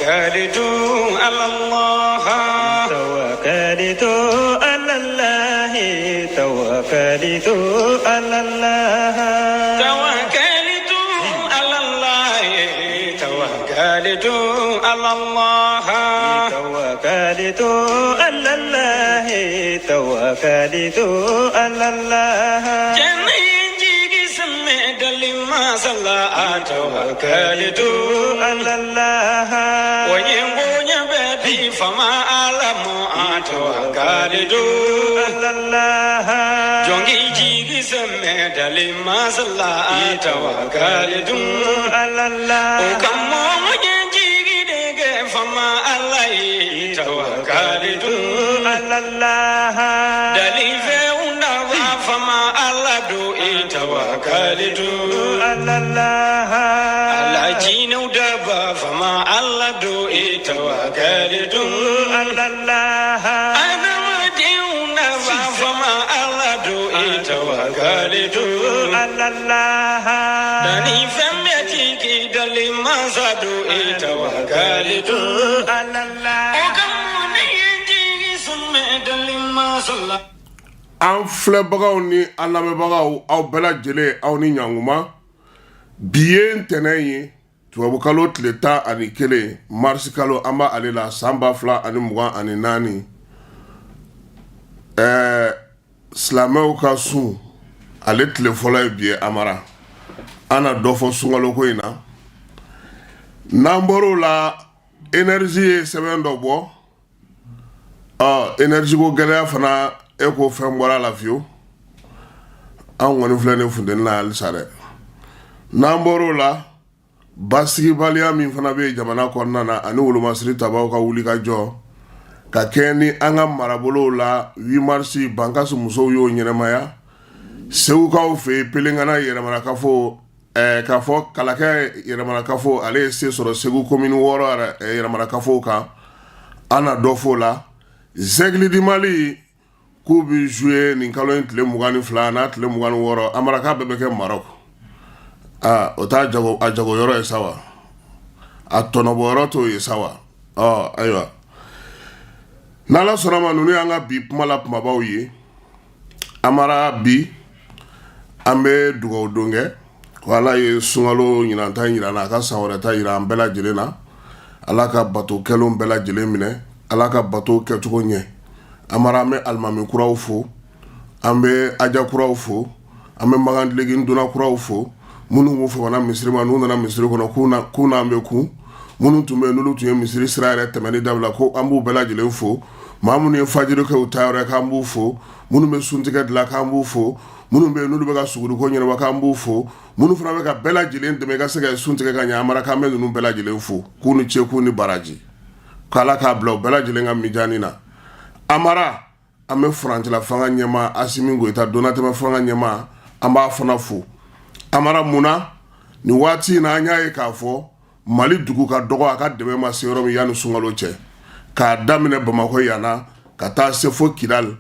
توكلت على الله توكلت على الله توكلت على الله توكلت على الله توكلت على الله توكلت على الله توكلت على الله توكلت على الله فما أعلم توكلت على الله توكلت على الله توكلت على الله توكلت على الله على جين ودبا فما الله دو توكلت على الله أنا مديون فما الله دو توكلت على الله دني فمتي دلي ما زادو توكلت على الله An filɛbagaw ni an lamɛnbagaw, aw bɛɛ lajɛlen, aw ni ɲankuma. Bi ye ntɛnɛn ye, tubabukalo tile 11, marisi kalo an b'a ale la, san 2024. Silamɛw ka sun, ale tile fɔlɔ ye bi ye. Amara, an na dɔ fɔ sunkaloko in na. N'an bɔr'o la, énergie ye sɛbɛn dɔ bɔ. Ɔ énergie ko gɛlɛya fana, e ko fɛn bɔra a la fiyewu. An kɔni filɛ nin funteni na halisa dɛ. N'an bɔr'o la, basigibaliya min fana bɛ yen jamana kɔnɔna na, ani wolomasiri tabaw ka wuli ka jɔ ka kɛ ni an ka marabolow la, 8 mars Bankasi musow y'o ɲɛnamaya Segukaw fɛ yen. Pelenkana yɛrɛmarakafo, k'a fɔ Kalakɛ yɛrɛmarakafo, ale ye se sɔrɔ Segu komini 6 yɛrɛmarakafo kan. An na dɔ f'o la. Aigle du Mali k'u bɛ jouer nin kalo in tile 22 n'a tile 26. Amara, k'a bɛɛ bɛ kɛ Maroc. Aa, o t'a jago, a jago yɔrɔ ye sa wa, a tɔnɔbɔ yɔrɔ t'o ye sa wa. Ɔ ayiwa, n'Ala sɔnna ma, ninnu y'an ka bi kuma la kumabaw ye. Amara, bi an bɛ dugawu don kɛ ko Ala ye sunkalo ɲinanta yira na, a ka san wɛrɛ ta yira an bɛɛ lajɛlen na. Ala ka bato kɛlenw bɛɛ lajɛlen minɛ, Ala ka bato kɛcogo ɲɛ. Amara, an bɛ alimami kuraw fo, an bɛ aja kuraw fo, an bɛ makan donna kuraw fo, minnu ko famana misiri ma, n'u nana misiri kɔnɔ k'u n'an bɛ kun, minnu tun bɛ yen, n'olu tun ye misiri sira yɛrɛ tɛmɛni dabila, ko an b'u bɛɛ lajɛlen fo. Maa minnu ye fajiri kɛ u ta yɔrɔ, k'an b'u fo. Minnu bɛ suntigɛ dilan, k'an b'u fo. Minnu bɛ yen, n'olu bɛ ka suguriko ɲɛnabɔ, k'an b'u fo. Minnu fana bɛ ka bɛɛ lajɛlen dɛmɛ i ka se ka sun tigɛ ka ɲɛ, Amara, k'an bɛ ninnu bɛɛ lajɛlen fo, k'u ni ce, k'u ni baraji, k'Ala k'a bila u bɛɛ lajɛlen ka mijani na. Amara, an bɛ furancɛla fanga ɲɛmaa Asimi Goyita, donnatɛmɛ fanga ɲɛmaa, an b'a fana fo. Amara, mun na nin waati in na, an y'a ye k'a fɔ Mali dugu ka dɔgɔ a ka dɛmɛ ma se yɔrɔ min yanni sunkalo cɛ, k'a daminɛ Bamakɔ yan na ka taa se fo Kidali,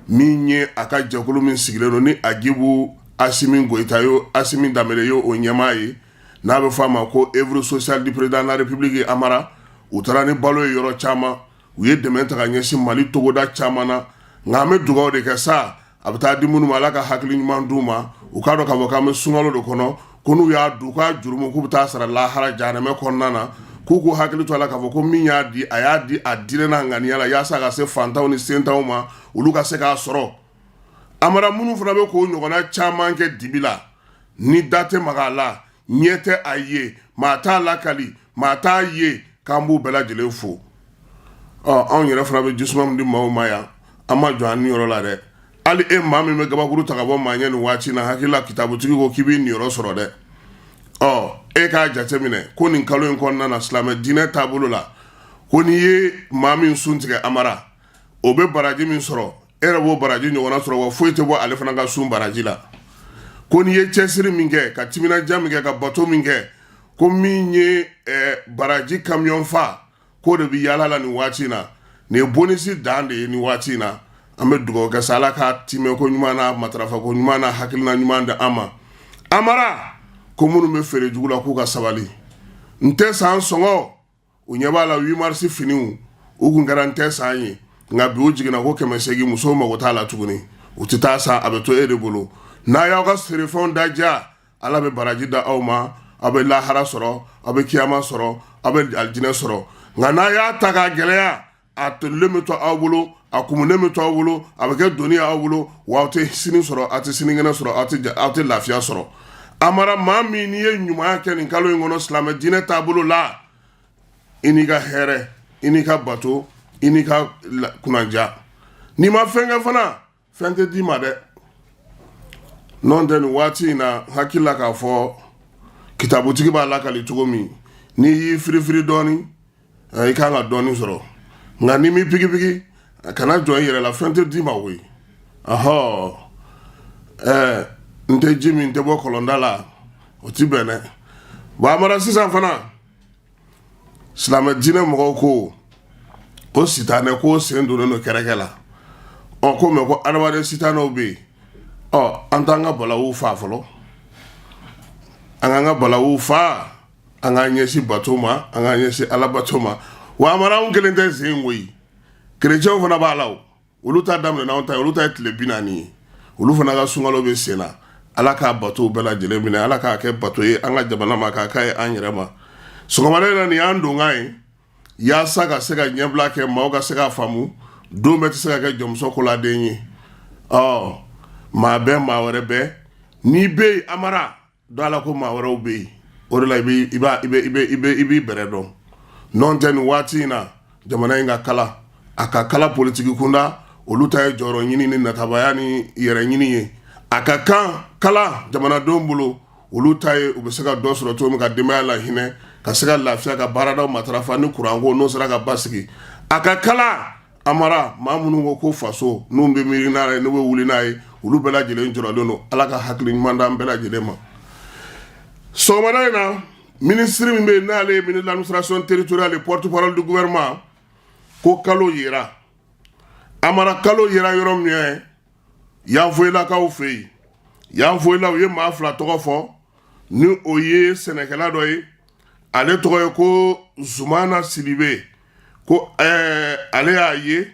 min ye a ka jɛkulu min sigilen don ni Agibu Asimi Goyita ye, Asimi Danbele ye o ɲɛmaa ye, n'a bɛ fɔ a ma ko Œuvre sociale du président de la République. Amara, u taara ni balo ye yɔrɔ caman, u ye dɛmɛ ta ka ɲɛsin Mali togoda caman na. Nka an bɛ dugawu de kɛ sa, a bɛ taa di minnu ma, Ala ka hakili ɲuman d'u ma, u k'a dɔn k'a fɔ k'an bɛ sunkalo de kɔnɔ, ko n'u y'a dun, k'a jurumu k'u bɛ taa sara lahara jahanamɛ kɔnɔna na, k'u k'u hakili to a la k'a fɔ ko min y'a di, a y'a di a diinɛ n'a ŋaniya la, yaasa ka se fantanw ni sentanw ma, olu ka se k'a sɔrɔ. Amara, minnu fana bɛ k'o ɲɔgɔnna caman kɛ dibi la, ni da tɛ maga a la, ɲɛ tɛ a ye, maa t'a lakali, maa t'a ye, k'an b'u bɛɛ lajɛlen fo. Ɔ anw yɛrɛ fana bɛ jisuma min di maaw ma yan, an ma jɔ an niyɔrɔ la dɛ. Hali e maa min bɛ gabakuru ta ka bɔ maa ɲɛ nin waati na, hakili la kitabutigi ko k'i b'i niyɔrɔ sɔrɔ dɛ. Ɔ e k'a jateminɛ ko nin kalo in kɔnɔna na, silamɛ diinɛ taabolo la, ko n'i ye maa min sun tigɛ, Amara, o bɛ baraji min sɔrɔ, e yɛrɛ b'o baraji ɲɔgɔnna sɔrɔ, wa foyi tɛ bɔ ale fana ka sun baraji la. Ko n'i ye cɛsiri min kɛ, ka timinandiya min kɛ, ka bato min kɛ, ko min ye baraji kamiyɔn fa, k'o de bɛ yaala la nin waati in na. Nin ye bonisi dan de ye nin waati in na. An bɛ dugawu kɛ sa, Ala ka timɛko ɲuman n'a matarafako ɲuman n'a hakilina ɲuman di an ma. Amara, ko minnu bɛ feere jugu la, k'u ka sabali, n tɛ san sɔngɔ. U ɲɛ b'a la 8 mars finiw u kun kɛra n tɛ san ye, nka bi u jiginna ko 800, musow mago t'a la tuguni, u tɛ taa san, a bɛ to e de bolo. N'a y'aw ka feerefɛnw daja, Ala bɛ baraji da aw ma, aw bɛ lahara sɔrɔ, aw bɛ kiyama sɔrɔ, aw bɛ alijinɛ sɔrɔ. Nka n'a y'a ta k'a gɛlɛya, a tolilen bɛ to aw bolo, a kumunen bɛ to aw bolo, a bɛ kɛ doni ye aw bolo, wa aw tɛ sini sɔrɔ, aw tɛ sinikɛnɛ sɔrɔ, aw tɛ lafiya sɔrɔ. Amara, maa min n'i ye ɲumanya kɛ nin kalo in kɔnɔ silamɛ diinɛ taabolo la, i n'i ka hɛrɛ, i n'i ka bato, i n'i ka kunnaja. N'i ma fɛn kɛ fana, fɛn tɛ d'i ma dɛ. N'o tɛ, nin waati in na, hakili la k'a fɔ kitabutigi b'a lakali cogo min, n'i y'i firifiri dɔɔni, i kan ka dɔɔni sɔrɔ. Nka n'i m'i pigipigi, kana jɔ i yɛrɛ la, fɛn tɛ d'i ma koyi. Ɔhɔ, ɛɛ, n tɛ ji min, n tɛ bɔ kɔlɔnda la, o ti bɛn dɛ. Bon, Amara, sisan fana, silamɛ diinɛ mɔgɔw ko ko sitanɛ ko sen donnen don kɛrɛkɛ la. Ɔ, ko mɛ ko adamaden sitanɛw bɛ yen. Ɔ, an t'an ka balawu faa fɔlɔ, an k'an ka balawu faa, an k'an ɲɛsin bato ma, an k'an ɲɛsin Ala bato ma. Wa Amara, anw kelen tɛ sen koyi, kerecɛnw fana b'a la o. Olu ta daminɛ n'anw ta ye, olu ta ye tile 40 ye, olu fana ka sunkalo bɛ sen na. Ala k'a bato bɛɛ lajɛlen minɛ, Ala k'a kɛ bato ye an ka jamana ma, k'a k'a ye an yɛrɛ ma. Sɔgɔmada in na, nin y'an donkan ye yaasa ka se ka ɲɛbila kɛ, maaw ka se k'a faamu. Don bɛɛ tɛ se ka kɛ jɔnmuso koladen ye. Ɔ, maa bɛɛ, maa wɛrɛ bɛɛ n'i bɛ yen, Amara, dɔn a la ko maa wɛrɛw bɛ yen. O de la i bɛ i b'a i bɛ i bɛ i bɛ i b'i bɛrɛ dɔn. N'o tɛ, nin waati in na, jamana in ka kala, a ka kala politiki kunda, olu ta ye jɔyɔrɔ ɲini ni natabaya ni yɛrɛ ɲini ye. A ka kan kala jamanadenw bolo, olu ta ye u bɛ se ka dɔ sɔrɔ cogo min ka denbaya lahinɛ, ka se ka lafiya, ka baaradaw matarafa, ni kuranko n'o sera ka basigi. A ka kala, Amara, maa minnu ko ko faso, n'u bɛ miiri n'a ye, n'u bɛ wuli n'a ye, olu bɛɛ lajɛlen jɔrɔlen don. Ala ka hakili ɲuman d'an bɛɛ lajɛlen ma. Sɔgɔmada in na, minisiri min bɛ yen, n'ale ye ministre de l'Administration territoriale et porte-parole du gouvernement, ko kalo yera. Amara, kalo yera yɔrɔ min ye, Yanfoyilakaw fɛ yen. Yanfoyila, u ye maa fila tɔgɔ fɔ, ni o ye sɛnɛkɛla dɔ ye, ale tɔgɔ ye ko Zumana Sidibe, ko ale y'a ye.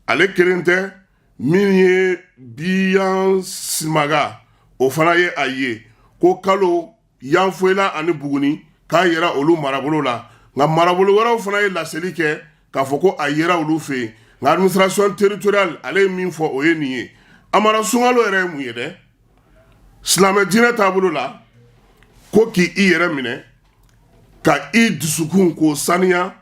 Ale kelen tɛ, min ye Biyan Simaga, o fana ye a ye ko kalo Yanfoyila ani Buguni k'a yera olu marabolo la. Nka marabolo wɛrɛw fana ye laseli kɛ k'a fɔ ko a yera olu fɛ yen. Nka administration territoriale, ale ye min fɔ, o ye nin ye. Amara, sunkalo yɛrɛ ye mun ye dɛ? Silamɛ diinɛ taabolo la, ko k'i i yɛrɛ minɛ, ka i dusukun k'o saniya,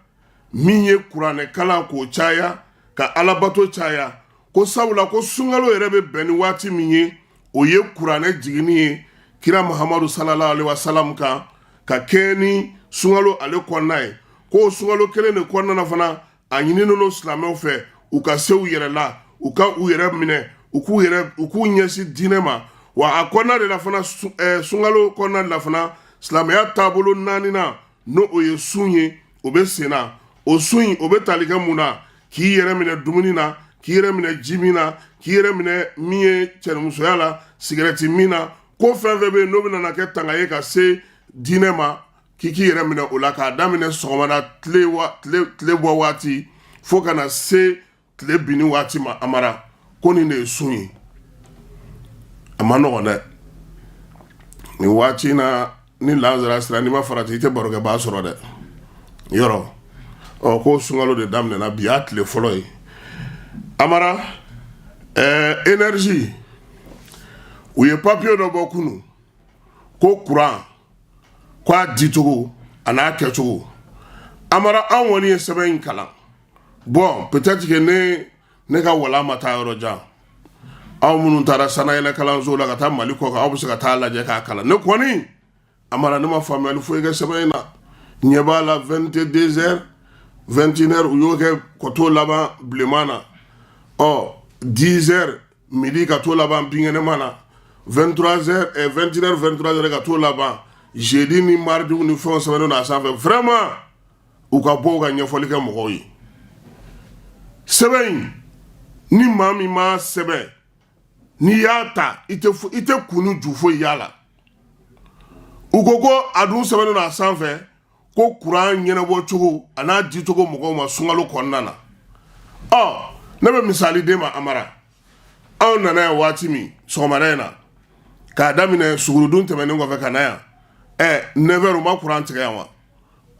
min ye kuranɛ kalan k'o caya, ka alabato caya, ko sabula ko sunkalo yɛrɛ bɛ bɛn ni waati min ye, o ye kuranɛ jiginni ye kira Muhamadu sallallahu alaihi wasallam kan, ka kɛɲɛ ni sunkalo ale kɔnɔna ye. Ko sunkalo kelen de kɔnɔna na fana, a ɲininen don silamɛw fɛ u ka se u yɛrɛ la, u ka u yɛrɛ minɛ, u k'u ɲɛsin diinɛ ma. Wa a kɔnɔna de la fana, sunkalo kɔnɔna de la fana, silamɛya taabolo naaninan, n'o o ye sun ye, o bɛ sen na. O sun in, o bɛ tali kɛ mun na? K'i yɛrɛ minɛ dumuni na, k'i yɛrɛ minɛ ji min na, k'i yɛrɛ minɛ min ye cɛnimusoya la, sigɛrɛti min na, ko fɛn fɛn bɛ yen n'o bɛ nana kɛ tanga ye ka se diinɛ ma, k'i k'i yɛrɛ minɛ o la, k'a daminɛ sɔgɔmada tile bɔ waati fo ka na se tile binni waati ma. Amara, ko nin de ye sun ye. A ma nɔgɔn dɛ. Nin waati in na, ni lansara sera, n'i ma farati, i tɛ barokɛbaa sɔrɔ dɛ. Yɔrɔ ɔ, ko sunkalo de daminɛna bi, y'a tile fɔlɔ ye. Amara, énergie, u ye papiye dɔ bɔ kunun ko kuran ko a dicogo a n'a kɛcogo. Amara, an kɔni ye sɛbɛn in kalan. Bon, peut-être que ne ka wala ma taa yɔrɔ jan. Aw minnu taara sanayɛlɛ kalanso la ka taa Mali kɔ kan, aw bɛ se ka taa lajɛ k'a kalan. Ne kɔni, Amara, ne ma faamuyali foyi kɛ sɛbɛn in na. Ɲɛ b'a la, 22 heures, 21 heures, u y'o kɛ ka t'o laban bilenman na. Ɔ, 10 heures midi ka t'o laban binkɛnɛma na, 23 heures, 21 heures, 23 heures ka t'o laban jeudi ni mardi ni fɛnw sɛbɛnnen don a sanfɛ. Vraiment, u ka bɔ u ka ɲɛfɔli kɛ mɔgɔw ye. Sɛbɛn in, ni maa min m'a sɛbɛn, n'i y'a ta, i tɛ kun ni ju foyi y'a la. U ko ko a dun sɛbɛnnen don a sanfɛ. ko kuran ɲɛnabɔ cogo a n'a di cogo mɔgɔw ma sunkalo kɔnɔna na. Ɔ, ne bɛ misali d'e ma, Amara. Anw nana yan waati min sɔgɔmada in na, k'a daminɛ sugurudun tɛmɛnen kɔfɛ ka na yan, 9 heures, u ma kuran tigɛ yan wa?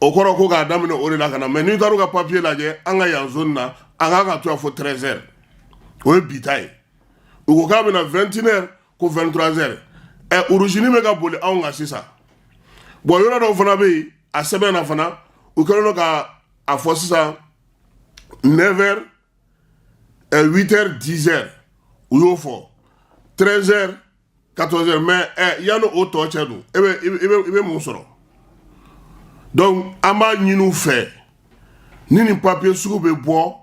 O kɔrɔ ko k'a daminɛ o de la ka na. Mais n'i taar'u ka papier lajɛ, an ka yan zone na, an kan ka to yan fo 13 heures. O ye bi ta ye. U ko k'a bɛna 21 heures ko 23 heures. Urusini bɛ ka boli anw kan sisan. Bon, yɔrɔ dɔw fana bɛ yen, a sɛbɛn na fana, u kɛlen don ka a fɔ sisan 9 heures, 8 heures, 10 heures, u y'o fɔ 13 heures, 14 heures. Mais yanni o tɔ cɛ dun, e bɛ i bɛ i bɛ mun sɔrɔ? Donc an b'a ɲini u fɛ, ni nin papier sugu bɛ bɔ,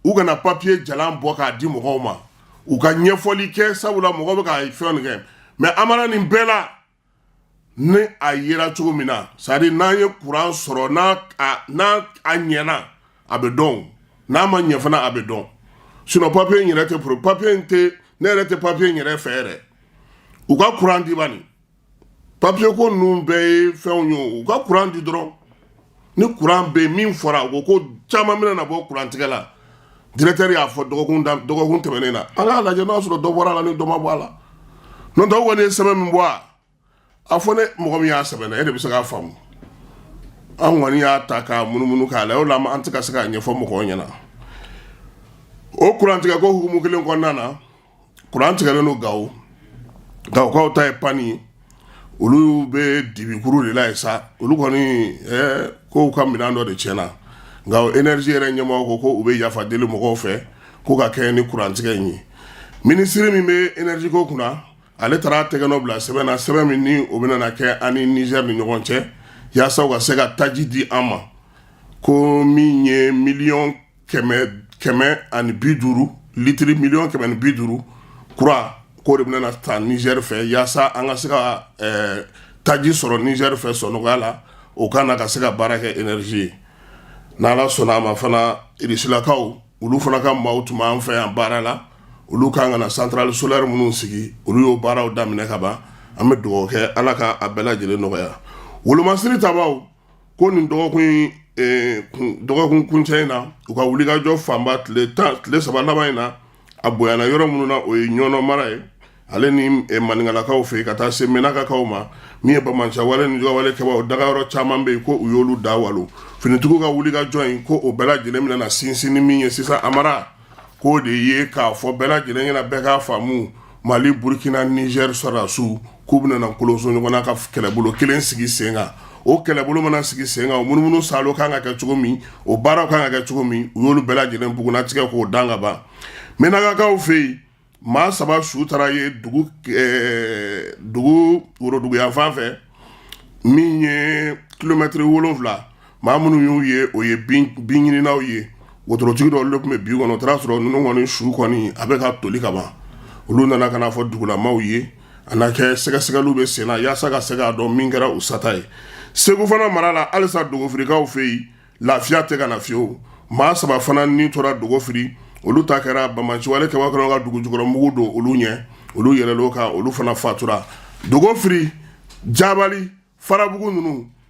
u kana papier jalan bɔ k'a di mɔgɔw ma, u ka ɲɛfɔli kɛ, sabula mɔgɔ bɛ ka fɛn kɛ. Mais Amara, nin bɛɛ la, ni a yera cogo min na, c'est à dire n'an ye kuran sɔrɔ, n'a a ɲɛna, a bɛ dɔn. N'a ma ɲɛ fana, a bɛ dɔn. Sinon papier in yɛrɛ tɛ pro papier in tɛ, ne yɛrɛ tɛ papier in yɛrɛ fɛ yɛrɛ. U ka kuran di bani. Papier ko ninnu bɛɛ ye fɛnw ye. U ka kuran di dɔrɔn. Ni kuran bɛ yen, min fɔra, u ko ko caman bɛna na bɔ kurantigɛ la. Directeur y'a fɔ dɔgɔkun tɛmɛnen na. An k'a lajɛ n'a sɔrɔ dɔ bɔra a la ni dɔ ma bɔ a la. N'o tɛ, o kɔni ye sɛbɛn min bɔ, a fɔ ne mɔgɔ min y'a sɛbɛn, e de bɛ se k'a faamu. An kɔni y'a ta k'a munumunu k'a la, o la an tɛ ka se k'a ɲɛfɔ mɔgɔw ɲɛna. O kurantigɛ ko hukumu kelen kɔnɔna na, kuran tigɛlen don Gawo. Gawokaw ta ye panne ye. Olu bɛ dibikuru de la yen sa. Olu kɔni kow ka minɛn dɔ de tiɲɛna. Nka énergie yɛrɛ ɲɛmɔgɔ ko ko u bɛ yafa deli mɔgɔw fɛ ko ka kɛ ni kurantigɛ in ye. Minisiri min bɛ énergie ko kunna, ale taara tɛgɛ nɔ bila sɛbɛn na, sɛbɛn min ni o bɛna kɛ an ni Niger ni ɲɔgɔn cɛ, yaasa u ka se ka taji di an ma, ko min ye 150 000 000 litiri, 150 000 000 kura, k'o de bɛna ta Niger fɛ, yaasa an ka se ka taji sɔrɔ Niger fɛ sɔnɔgɔya la, o ka na ka se ka baara kɛ énergie ye. N'Ala sɔnna a ma fana, Irisilakaw, olu fana ka maaw tun b'an fɛ yan baara la. Olu kan ka na centrale solaire minnu sigi, olu y'o baaraw daminɛ ka ban. An bɛ dugawu kɛ, Ala ka a bɛɛ lajɛlen nɔgɔya. Wolomasiri tabaw ko nin dɔgɔkun dɔgɔkun kuncɛ in na, u ka wulikajɔ fanba, tile 10, tile 3 laban in na, a bonyana yɔrɔ minnu na, o ye Ɲɔnɔ mara ye, ale ni Maninkalakaw fɛ yen, ka taa se Menakakaw ma. Min ye bamancɛwale ni jugawale kɛbaw dagayɔrɔ caman bɛ yen, ko u y'olu da walo. Finitigiw ka wulikajɔ in, ko o bɛɛ lajɛlen bɛna na sinsin ni min ye sisan, Amara, k'o de ye k'a fɔ bɛɛ lajɛlen ɲɛna, bɛɛ k'a faamu, Mali, Burukina, Niger sɔrɔdasiw k'u bɛna na kolonso ɲɔgɔn na ka kɛlɛbolo kelen sigi sen kan. O kɛlɛbolo mana sigi sen kan, o munumunu salo kan ka kɛ cogo min, o baaraw kan ka kɛ cogo min, u y'olu bɛɛ lajɛlen bugunnatigɛ k'o dan ka ban. Menakakaw fɛ yen, maa saba su taara ye dugu woroduguyanfan fɛ, min ye kilomɛtiri 7. Maa minnu y'u ye, o ye bin ɲininaw ye. Wotorotigi dɔw de tun bɛ bin kɔnɔ. O taara sɔrɔ ninnu kɔni su kɔni a bɛ ka toli ka ban. Olu nana ka na fɔ dugulamaw ye. A n'a kɛ sɛgɛsɛgɛliw bɛ sen na, yaasa ka se k'a dɔn min kɛra u sata ye. Segu fana mara la halisa, Dogofirikaw fɛ yen, lafiya tɛ ka na fiyewu. Maa saba fana ni tora Dogofiri. Olu ta kɛra bamaciwale kɛba kɔnɔ ka dugu jukɔrɔ mugu don olu ɲɛ, olu yɛlɛl'o kan, olu fana fatura. Dogofiri, Jabali, Farabugu,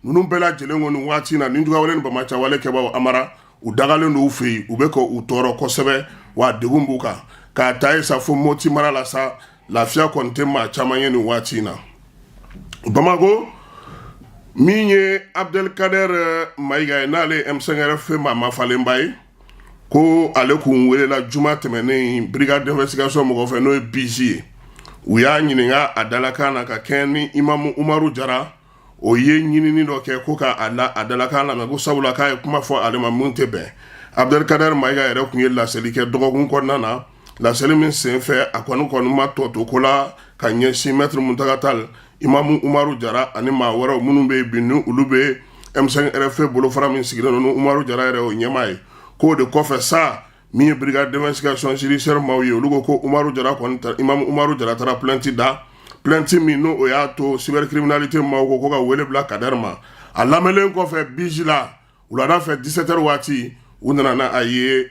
ninnu bɛɛ lajɛlen kɔni, waati na ni jugawale ni bamacawale kɛbaw, Amara, u dagalen don u fɛ yen, u bɛ ka u tɔɔrɔ kosɛbɛ, wa degun b'u kan. K'a ta yen sa fo Moti mara la sa, lafiya kɔni tɛ maa caman ye nin waati in na. Bamakɔ, min ye Abdelkader Mayiga ye, n'ale ye M5RFP maa mafalenba ye, ko ale kun welela juma tɛmɛnen brigade d'investigation mɔgɔ fɛ, n'o ye BIJ ye. U y'a ɲininka a dalakan na ka kɛɲɛ ni imamu Umaru Jara, o ye ɲinini dɔ kɛ ko ka a la a dalakan lamɛn, ko sabula k'a ye kuma fɔ ale ma mun tɛ bɛn. Abdelkader Mayiga yɛrɛ kun ye laseli kɛ dɔgɔkun kɔnɔna na, laseli min sen fɛ, a kɔni ma tɔ to ko la ka ɲɛsin maître Muntaga Tall, imamu Umaru Jara ani maa wɛrɛw minnu bɛ yen bi, ni olu bɛ M5RFP bolofara min sigilen don, ni Umaru Jara yɛrɛ o ɲɛmaa ye. K'o de kɔfɛ sa, min ye brigade d'investigation judiciaire maaw ye, olu ko ko Umaru Jara kɔni, imamu Umaru Jara taara plainte da, plainte min n'o o y'a to cybercriminalité maaw ko ka wele bila Kader ma. A lamɛnlen kɔfɛ BIJ la, wulada fɛ 17 heures waati, u nana n'a a ye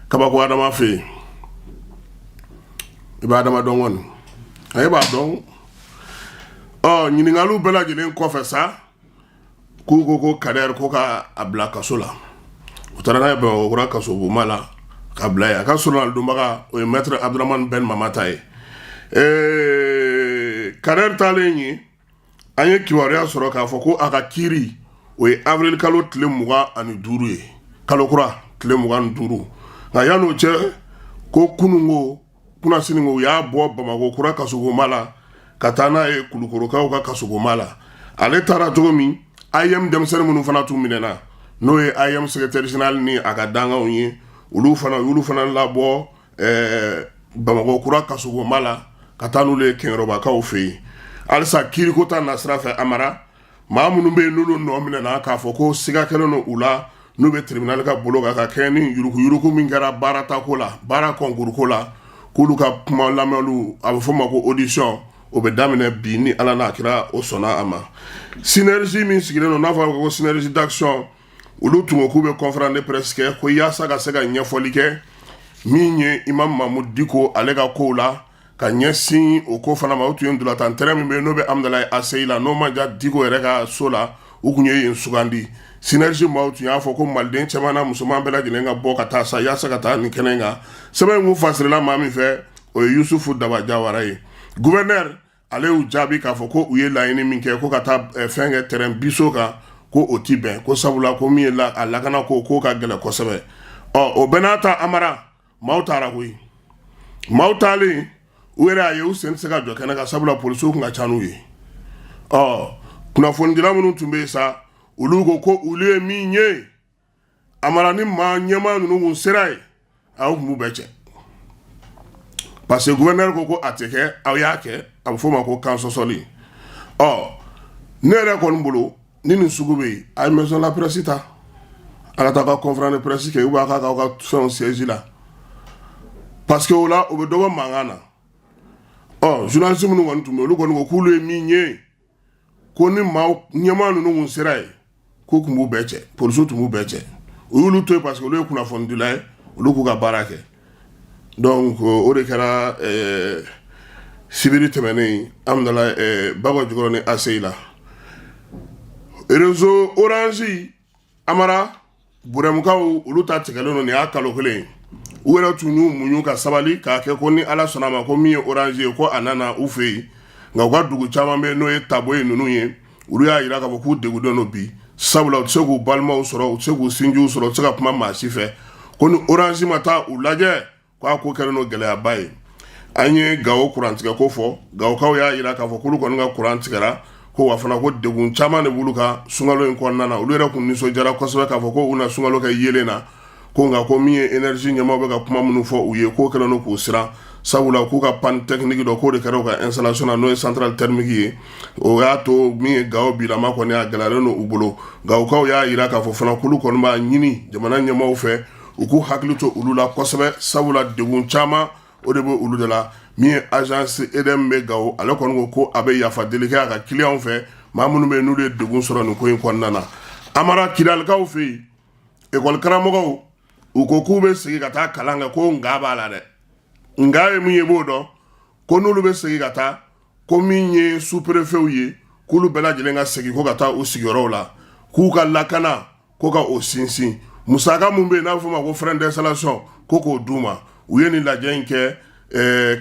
Kabako Adama fɛ yen. I b'a Adama dɔn kɔni, a b'a dɔn. Ɔ, ɲininkaliw bɛɛ lajɛlen kɔfɛ sa, K'u ko ko Kader ko ka a bila kaso la. U taara n'a ye Bamakɔ kura kasobonba la ka bila yen. A ka soronadonbaga, o ye maître Abdramane Ben Mamata ye. Kader taalen yen, an ye kibaruya sɔrɔ k'a fɔ ko a ka kiiri, o ye avril kalo tile 25 ye, kalo kura tile 25. Nka yan'o cɛ, ko kununko kunasini ko u y'a bɔ Bamakɔ kura kasobonba la ka taa n'a ye Kulukorokaw ka kasobonba la. Ale taara cogo min, AEEM denmisɛnnin minnu fana tun minɛna, n'o ye AEEM secrétaire général ni a ka dankanw ye, olu fana, u y'olu fana labɔ Bamakɔ kura kasobonba la ka taa n'olu ye Kɛɲɛrɔbakaw fɛ yen. Halisa kiiriko ta nasira fɛ, Amara, maa minnu bɛ yen n'olu nɔ minɛna k'a fɔ ko siga kɛlen don u la, n'u bɛ tribunal ka bolo kan ka kɛɲɛ ni yuruguyurugu min kɛra baaratako la, baara concours ko la, k'olu ka kuma lamɛnliw, a bɛ fɔ o ma ko audition, o bɛ daminɛ bi ni Ala n'a kira o sɔnna a ma. Synergie min sigilen don, n'a fɔra ko Synergie d'action, olu tun ko k'u bɛ conférence de presse kɛ ko yaasa ka se ka ɲɛfɔli kɛ min ye Imam Mahmoud Dicko ale ka kow la, ka ɲɛsin o ko fana ma. O tun ye ntolatan terrain min bɛ yen, n'o bɛ Hamdallaye ACI la, n'o man jan Dicko yɛrɛ ka so la, u tun ye yen sugandi. Synergie maaw tun y'a fɔ ko maliden cɛman n'a musoman bɛɛ lajɛlen ka bɔ ka taa sa yaasa ka taa nin kɛnɛ in kan. Sɛbɛn in kun fasirila maa min fɛ, o ye Yusufu Daba Jawara ye. Gouverneur ale y'u jaabi k'a fɔ ko u ye laɲini min kɛ ko ka taa fɛn kɛ terrain biso kan, ko o ti bɛn, ko sabula ko min ye a lakana ko k'o ka gɛlɛn kosɛbɛ. Ɔ, o bɛɛ n'a ta, Amara, maaw taara koyi. Maaw taalen, u yɛrɛ y'a ye u sen tɛ se ka jɔ kɛnɛ kan, sabula polisiw tun ka ca n'u ye. Ɔ, kunnafonidila minnu tun bɛ yen sa, olu ko ko olu ye min ye, Amara, ni maa ɲɛmaa ninnu kun sera yen, aw tun b'u bɛɛ cɛ, parce que gouverneur ko ko a tɛ kɛ, aw y'a kɛ, a bɛ f'o ma ko kan sɔsɔli. Ɔ, ne yɛrɛ kɔni bolo, ni nin sugu bɛ yen, a ye maison la presse ta, a ka taa ka conférence de presse kɛ, ou bien a ka k'aw ka fɛnw siège la, parce que o la o bɛ dɔ bɔ mankan na. Ɔ, journaliste minnu kɔni tun bɛ yen, olu kɔni ko k'olu ye min ye, ko ni maa ɲɛmaa ninnu kun sera yen, k'u tun b'u bɛɛ cɛ, polisiw tun b'u bɛɛ cɛ. U y'olu to yen parce que olu ye kunnafonidila ye, olu k'u ka baara kɛ. Donc o de kɛra sibiri tɛmɛnen Hamdallaye Bakɔ Jikɔrɔni ACI la. Réseau Orange, Amara, Burɛmukaw olu ta tigɛlen don, nin y'a kalo kelen ye. U yɛrɛ tun y'u muɲu ka sabali k'a kɛ ko ni Ala sɔnna a ma, ko min ye Orange ye, ko a nana u fɛ yen. Nka u ka dugu caman bɛ yen, n'o ye Taboye ninnu ye, olu y'a jira k'a fɔ k'u degunnen don bi, sabula u tɛ se k'u balimaw sɔrɔ, u tɛ se k'u sinjiw sɔrɔ, u tɛ se ka kuma maa si fɛ, ko ni Orange ma taa u lajɛ, k'a ko kɛlen don gɛlɛyaba ye. An ye Gawo kurantigɛ ko fɔ. Gawokaw y'a jira k'a fɔ k'olu kɔni ka kuran tigɛra, ko wa fana ko degun caman de b'olu kan sunkalo in kɔnɔna na. Olu yɛrɛ kun nisɔndiyara kosɛbɛ k'a fɔ ko u na sunkalo kɛ yeelen na, ko nka ko min ye énergie ɲɛmaaw bɛ ka kuma minnu fɔ u ye, k'o kɛlen don k'u siran, sabula k'u ka panne technique dɔ k'o de kɛra u ka installation na, n'o ye centrale thermique ye. O y'a to min ye Gawo bilama kɔni a gɛlɛyalen don u bolo. Gawokaw y'a jira k'a fɔ fana k'olu kɔni b'a ɲini jamana ɲɛmaaw fɛ, u k'u hakili to olu la kosɛbɛ, sabula degun caman o de bɛ olu de la. Min ye agence EDM bɛ Gawo, ale kɔni ko ko a bɛ yafa deli kɛ a ka clients fɛ, maa minnu bɛ yen n'olu ye degun sɔrɔ nin ko in kɔnɔna na. Amara, Kidalikaw fɛ yen, ekɔli karamɔgɔw, u ko k'u bɛ segin ka taa kalan kɛ, ko nka b'a la dɛ. Nka ye mun ye, b'o dɔn, ko n'olu bɛ segin ka taa, ko min ye sous-préfetw ye, k'olu bɛɛ lajɛlen ka segin ko ka taa u sigiyɔrɔw la, k'u ka lakana ko ka o sinsin, musaka mun bɛ yen n'a bɛ f'o ma ko frais d'installation, ko k'o d'u ma. U ye nin lajɛ in kɛ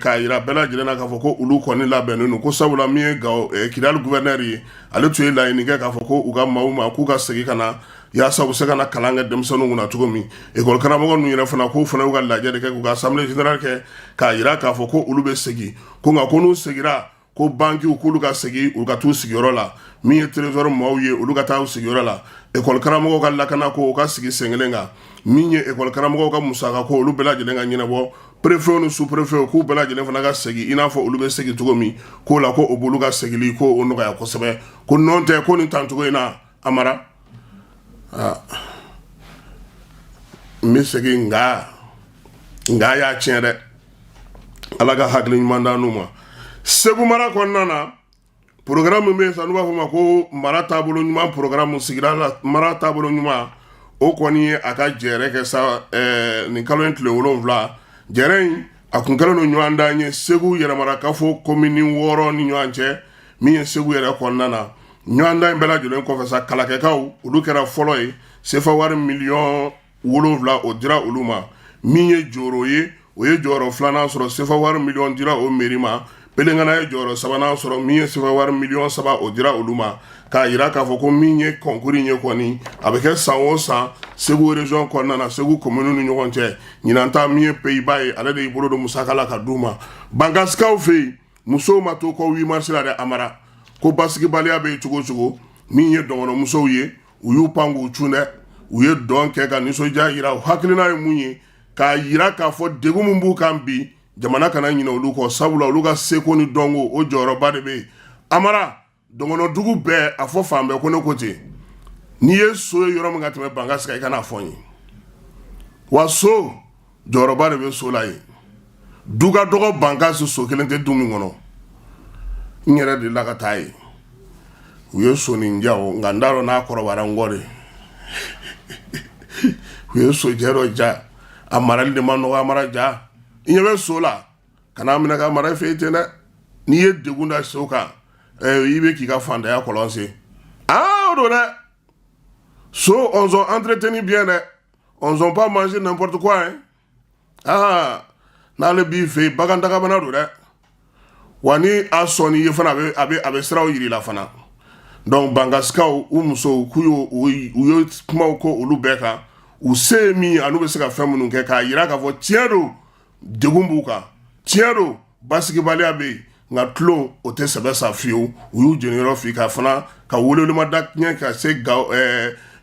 k'a jira bɛɛ lajɛlen na k'a fɔ ko olu kɔni labɛnnen don, ko sabula min ye Gawo Kidali gouverneur ye, ale tun ye laɲini kɛ k'a fɔ ko u ka maaw ma k'u ka segin ka na yaasa u bɛ se ka na kalan kɛ denmisɛnninw kunna cogo min. Ekɔli karamɔgɔ ninnu yɛrɛ fana, k'u fana y'u ka lajɛ de kɛ, k'u ka assemblée générale kɛ k'a jira k'a fɔ ko olu bɛ segin, ko nka ko n'u seginna, ko bankiw k'olu ka segin u ka t'u sigiyɔrɔ la, min ye trésor maaw ye, olu ka taa u sigiyɔrɔ la, ekɔli karamɔgɔw ka lakana ko u ka sigi sen kelen kan, min ye ekɔli karamɔgɔw ka musaka ko olu bɛɛ lajɛlen ka ɲɛnabɔ, préfet ni sous-préfet k'u bɛɛ lajɛlen fana ka segin i n'a fɔ olu bɛ segin cogo min, k'o la ko o b'olu ka segili ko o nɔgɔya kosɛbɛ, ko nɔn tɛ ko nin tancogo in na. Amara, n bɛ segin, nka y'a tiɲɛ dɛ. Ala ka hakili ɲuman d'an n'u ma. Segu mara kɔnɔna na, programme min bɛ yen sa, n'u b'a fɔ o ma ko mara taabolo ɲuman programme, sigida la mara taabolo ɲuman, o kɔni ye a ka jɛrɛ kɛ sa nin kalo in tile 7. Jɛrɛ in a kun kɛlen don ɲɔgɔndan ye Segu yɛrɛmarakafo komini 6 ni ɲɔgɔn cɛ, min ye Segu yɛrɛ kɔnɔna na. Ɲɔgɔndan in bɛɛ lajɛlen kɔfɛ sa, Kalakɛkaw olu kɛra fɔlɔ ye, sefa wari miliyɔn 7 o dira olu ma. Min ye Joro ye, o ye jɔyɔrɔ filanan sɔrɔ, sefa wari miliyɔn dira o mairie ma. Pelengana ye jɔyɔrɔ sabanan sɔrɔ, min ye sefa wari miliyɔn 3 o dira olu ma. K'a yira k'a fɔ ko min ye concours in ye kɔni, a bɛ kɛ san o san Segu région kɔnɔna na, Segu commune ni ɲɔgɔn cɛ. Ɲinan ta, min ye Pays-Bas ye, ale de y'i bolo don musaka la ka d'u ma. Bankasikaw fɛ yen, musow ma to kɔ 8 mars la dɛ. Amara ko basigibaliya bɛ yen cogo o cogo, min ye dɔgɔnɔmusow ye, u y'u pan k'u cun dɛ. U ye dɔn kɛ ka nisɔndiya yira. U hakilina ye mun ye? K'a yira k'a fɔ degun min b'u kan bi, jamana kana ɲinɛ olu kɔ, sabula olu ka seko ni dɔnko, o jɔyɔrɔba de bɛ yen. Amara, dɔgɔnɔdugu bɛɛ, a fɔ fan bɛɛ ko ne ko ten, n'i ye so ye yɔrɔ min ka tɛmɛ Bankasi kan, i kana fɔ n ye. Wa so jɔyɔrɔba de bɛ so la yen. Du ka dɔgɔ Bankasi, so kelen tɛ du min kɔnɔ. N yɛrɛ delila ka taa yen, u ye sonin ja o, nka n t'a dɔn n'a kɔrɔbayara n kɔ de. U ye sojɛ dɔ ja, a marali de ma nɔgɔ. A mara ja, i ɲɛ bɛ so la, kana minɛ ka mara i fɛ yen ten dɛ. N'i ye degun da so kan, i bɛ k'i ka fantanya kɔlɔn sen. Aa, o don dɛ. So, on sont entretenu bien dɛ, on sont pas manger n'importe quoi hein. Aa, n'ale b'i fɛ yen, bagan dagabana don dɛ. Wa ni a sɔnni ye fana, a bɛ siraw yir'i la fana. Donc Bankasikaw, u musow, k'u y'o u ye kumaw ko olu bɛɛ kan, u se ye min ye an'u bɛ se ka fɛn minnu kɛ, k'a yira k'a fɔ tiɲɛ don, degun b'u kan, tiɲɛ don, basigibaliya bɛ yen, nka tulon o tɛ sɛbɛ sa fiyewu. U y'u jeniyɔrɔ fi ka fana ka welewelema da ɲɛ ka se ga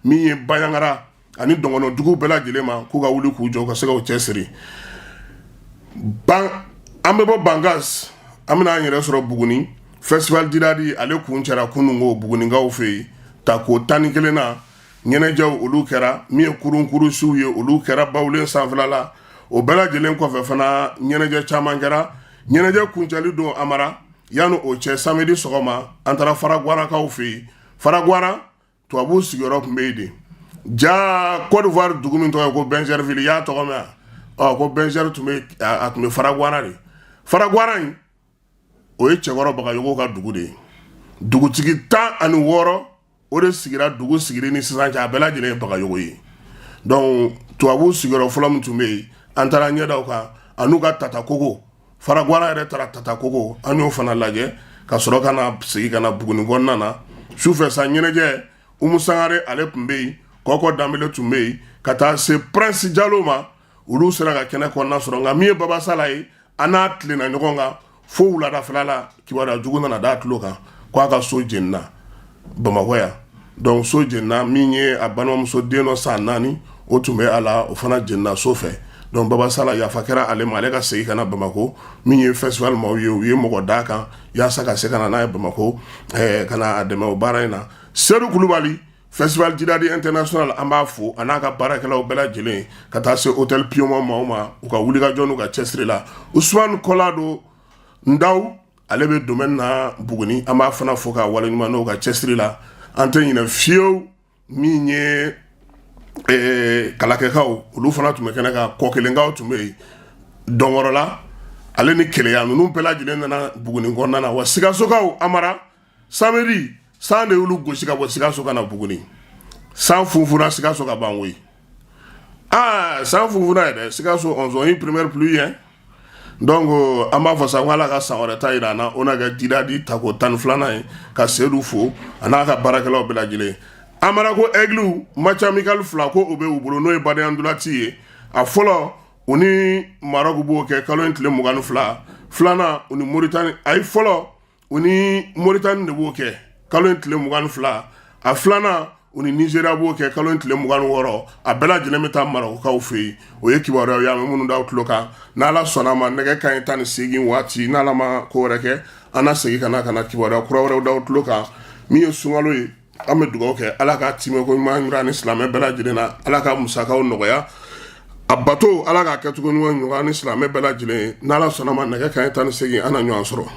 min ye Baɲangara ani dɔgɔnɔdugu bɛɛ lajɛlen ma, k'u ka wuli k'u jɔ ka se k'u cɛsiri. Ban, an bɛ bɔ Bankas, an bɛna an yɛrɛ sɔrɔ Buguni. Festival Djidadi, ale kun cɛra kununko Bugunikaw fɛ yen. Tako 11 na ɲɛnajɛw olu kɛra, min ye kurunkurusiw ye, olu kɛra bawulen sanfɛla la. O bɛɛ lajɛlen kɔfɛ fana, ɲɛnajɛ caman kɛra. Ɲɛnajɛ kuncɛli don, Amara, yanni o cɛ, samedi sɔgɔma, an taara Faragwarakaw fɛ yen. Faragwara, tubabuw sigiyɔrɔ tun bɛ yen de. Ja Côte d'Ivoire dugu min tɔgɔ ye ko Bingerville, i y'a tɔgɔ mɛn wa? Ɔ, ko Binger tun bɛ, a tun bɛ Faragwara de. Faragwara in, o ye Cɛkɔrɔ Bagayogo ka dugu de ye. Dugutigi 16, o de sigira dugu sigili ni sisan cɛ, a bɛɛ lajɛlen ye Bagayogo ye. Donc tubabuw sigiyɔrɔ fɔlɔ min tun bɛ yen, an taara ɲɛdaw kan an'u ka tata koko. Faragwara yɛrɛ taara tata koko, an y'o fana lajɛ ka sɔrɔ ka na segin ka na Buguni kɔnɔna na. Sufɛ sa, ɲɛnajɛ, Umu Sangare ale tun bɛ yen, Kɔkɔ Danbele tun bɛ yen, ka taa se Prince Jalo ma. Olu sera ka kɛnɛ kɔnɔna sɔrɔ. Nka min ye Babasala ye, an n'a tilenna ɲɔgɔn kan fo wuladafɛla la. Kibaruya jugu nana d'a tulo kan k'a ka so jenina Bamakɔ yan. Donc so jenina, min ye a balimamuso den dɔ san 4, o tun bɛ a la, o fana jenina so fɛ. Donc Babasala, yafa kɛra ale ma, ale ka segin ka na Bamakɔ. Min ye festival maaw ye, u ye mɔgɔ d'a kan yaasa ka se ka na n'a ye Bamakɔ, ka na a dɛmɛ o baara in na. Sedu Kulubali, Festival Djidadi International, an b'a fo a n'a ka baarakɛlaw bɛɛ lajɛlen, ka taa se Hôtel Pioma maaw ma, u ka wulikajɔ n'u ka cɛsiri la. Usumani Kɔlado Ndaw, ale bɛ domaine na Buguni, an b'a fana fo ka waleɲuman n'o ka cɛsiri la. An tɛ ɲinɛ fiyewu min ye Kalakɛkaw, olu fana tun bɛ kɛnɛ kan. Kɔkelenkaw tun bɛ yen, Dɔnkɔrɔla ale ni Keleya, ninnu bɛɛ lajɛlen nana Buguni kɔnɔna na. Wa Sikasokaw, Amara, samedi, san de y'olu gosi ka bɔ Sikaso ka na Buguni. San funfunna Sikaso ka ban koyi. Aa, san funfunna yɛrɛ Sikaso, on ont eu première pluie hein. Donc an b'a fɔ sa ko Ala ka san wɛrɛ ta yira an na, o na kɛ Djidadi tako 12nan ye. Ka Sedu fo a n'a ka baarakɛlaw bɛɛ lajɛlen. Amara ko Aigle, match amical fila ko o bɛ u bolo, n'o ye badenya ndolati ye. A fɔlɔ, u ni Maroc b'o kɛ kalo in tile 22. Filanan, u ni Mauritanie, ayi, fɔlɔ, u ni Mauritanie de b'o kɛ kalo in tile 22. A filanan, u ni Nigeria b'o kɛ kalo in tile 26. A bɛɛ lajɛlen bɛ taa Marɔkukaw fɛ yen. O ye kibaruyaw ye an bɛ minnu da tulo kan. N'Ala sɔnna a ma, nɛgɛ kanɲɛ 18 waati, n'Ala ma ko wɛrɛ kɛ, an na segin ka na kibaruya kura wɛrɛw da tulo kan. Min ye sunkalo ye, an bɛ dugawu kɛ, Ala ka timɛko ɲuman yira ni silamɛ bɛɛ lajɛlen na. Ala ka musakaw nɔgɔya, a bato, Ala k'a kɛcogo ɲuman ɲɔgɔn ni silamɛ bɛɛ lajɛlen ye. N'Ala sɔnna ma, nɛgɛ kanɲɛ 18, an na ɲɔgɔn sɔrɔ.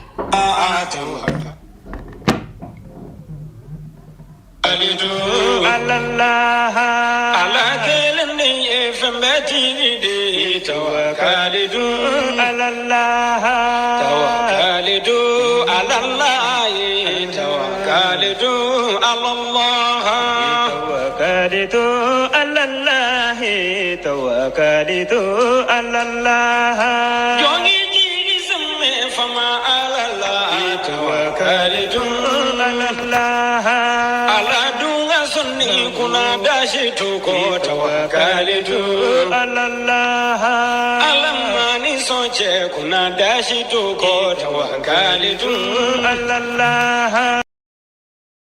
Ala kelen de ye fɛn bɛɛ tigi de ye, tawakalitu ala, tawakalitu ala ye, tawakalitu. توكلت على الله توكلت على الله jɔngi jigi sɛmɛ fama ala la توكلت على الله ala dun ka sɔnni kunna dasi tuko توكلت على الله ala mani sɔn cɛ kunna dasi tuko توكلت على الله.